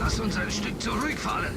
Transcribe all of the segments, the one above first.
Lass uns ein Stück zurückfallen.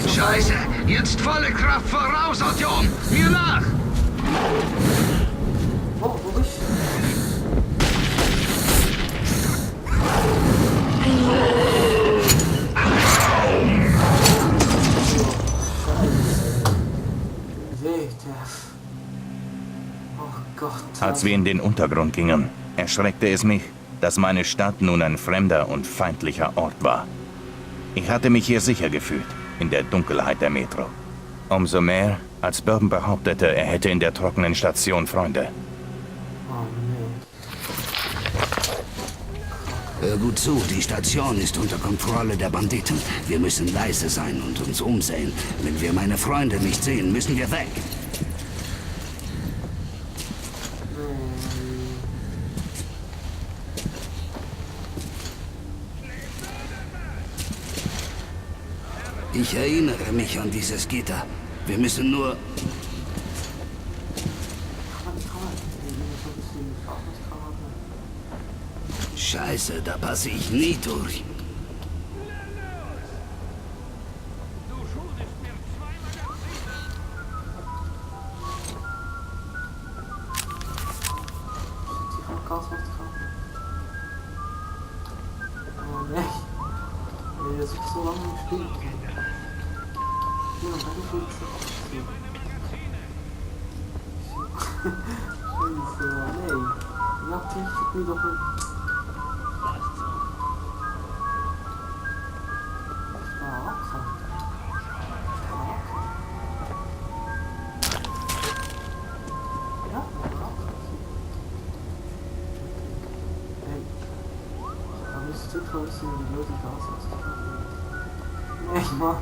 Scheiße! Jetzt volle Kraft voraus, Artyom! Mir nach! Wo bist du? Oh Gott. Als wir in den Untergrund gingen, erschreckte es mich, dass meine Stadt nun ein fremder und feindlicher Ort war. Ich hatte mich hier sicher gefühlt, in der Dunkelheit der Metro. Umso mehr, als Burton behauptete, er hätte in der trockenen Station Freunde. Oh nee. Hör gut zu, die Station ist unter Kontrolle der Banditen. Wir müssen leise sein und uns umsehen. Wenn wir meine Freunde nicht sehen, müssen wir weg. Ich erinnere mich an dieses Gitter. Wir müssen nur... Scheiße, da passe ich nie durch. Oh nee. Nee, das ist so lange im Spiel. Ja, dann geht's Scheiße, nee. Ja, ich bin doch nicht. Die Leute da sind. Nee, Mann.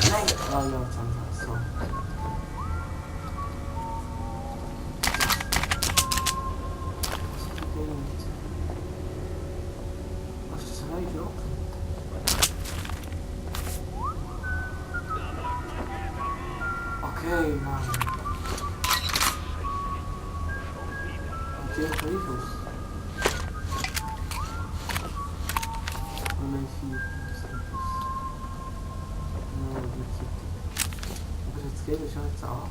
Nein! Ah ja, dann so. Was ist das eigentlich auch? Okay, Mann. Okay, Briefus. Jetzt geht es schon jetzt auch.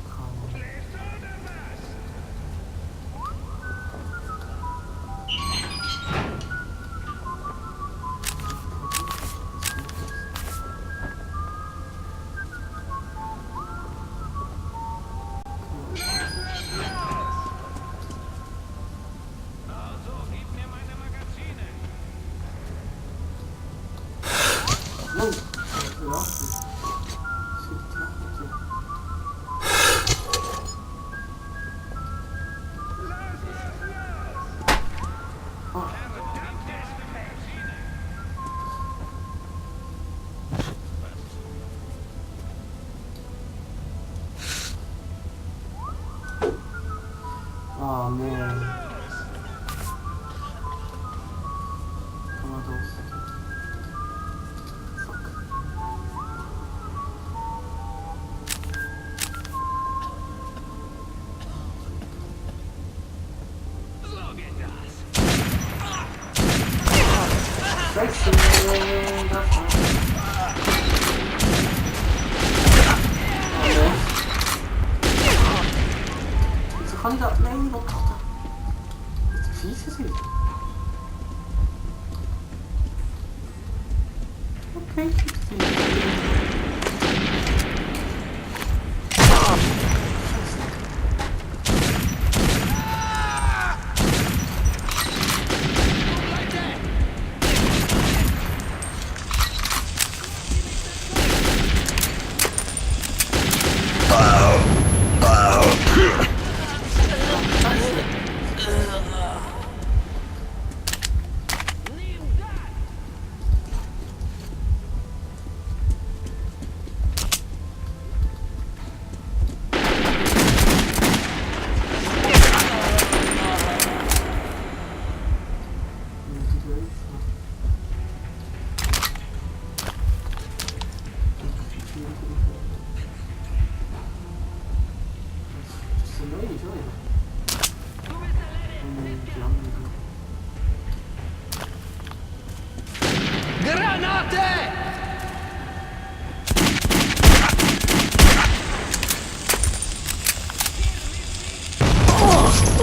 Oh man. Come on, those. Fuck. kann ich da... Nein, ich will doch da... Jetzt schiessen sie. Okay,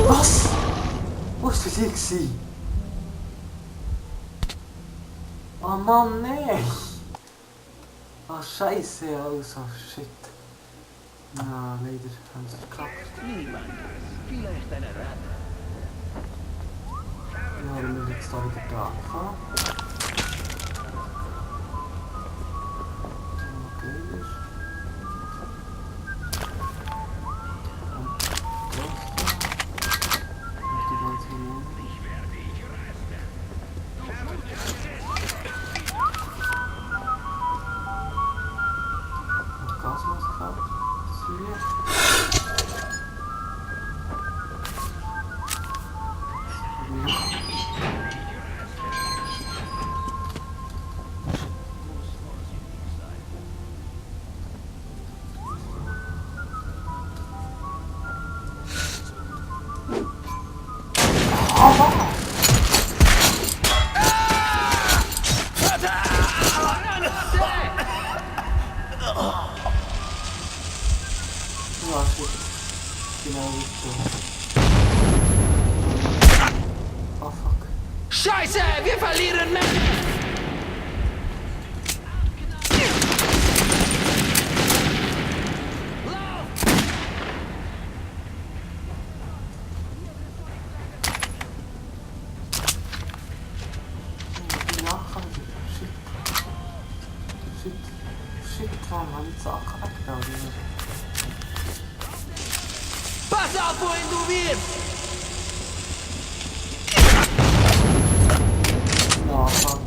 was? Wo war das hier? Oh Mann, nein! Ah, Scheiße, also, shit. Na, leider haben sie verkackt. Niemand. Vielleicht eine Ratte. Ja, wir müssen jetzt da wieder da anfangen. Okay, ja, shit. Genau so. Oh fuck. Scheiße, wir verlieren Männer! Shit, Mann, habe ich die Sachen weggehauen? Pass auf, wohin du wirst! Ja, fuck.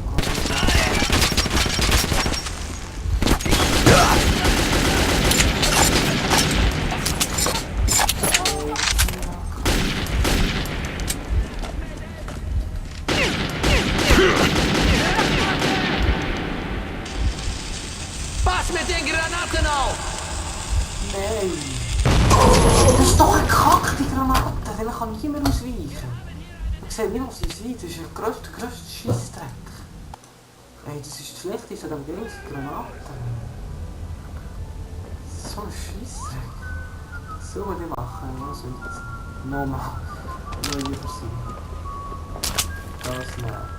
Pass mit den Granaten auf! Nein! Das ist doch eine gekackte Granate, dann kann ich nicht mehr ausweichen. Man sieht nicht, was sie sind, das ist der grösste Scheissdreck. Ey, das ist das Schlechteste an dem Game, die Granaten. So ein Scheissdreck. So was ich machen, also jetzt nochmal neue Versuche. Das nehmen.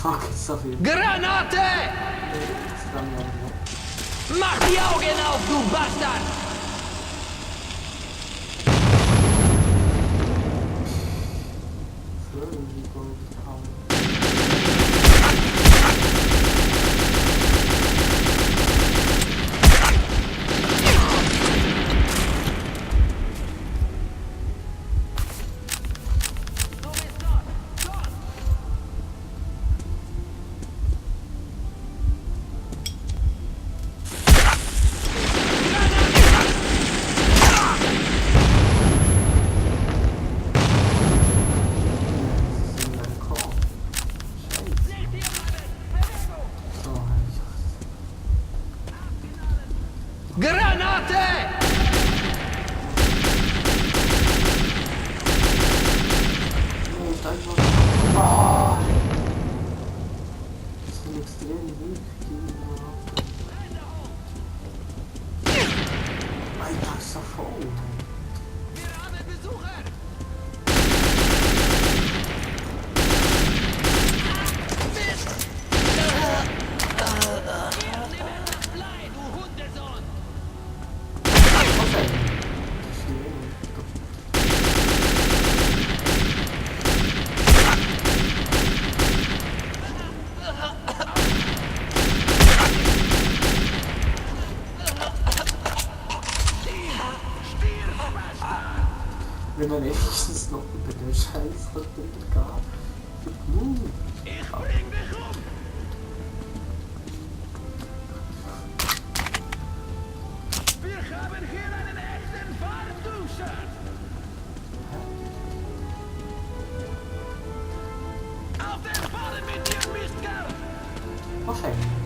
Fuck, ist so viel. Granate! Das kann ich auch nicht. Mach die Augen auf, du Bastard! Granate! Oh! Das ist ein extrem Weg gegen Alter, ist so voll. Wir haben Besucher! Mist! Wir nehmen das Blei, du Hundesohn! Okay. Wenn man wenigstens noch über den Scheiß drüber geht. Ich bring dich um! Wir haben hier einen echten Fahrduscher! Auf den Fallen mit dir, Mistkerl! Wahrscheinlich.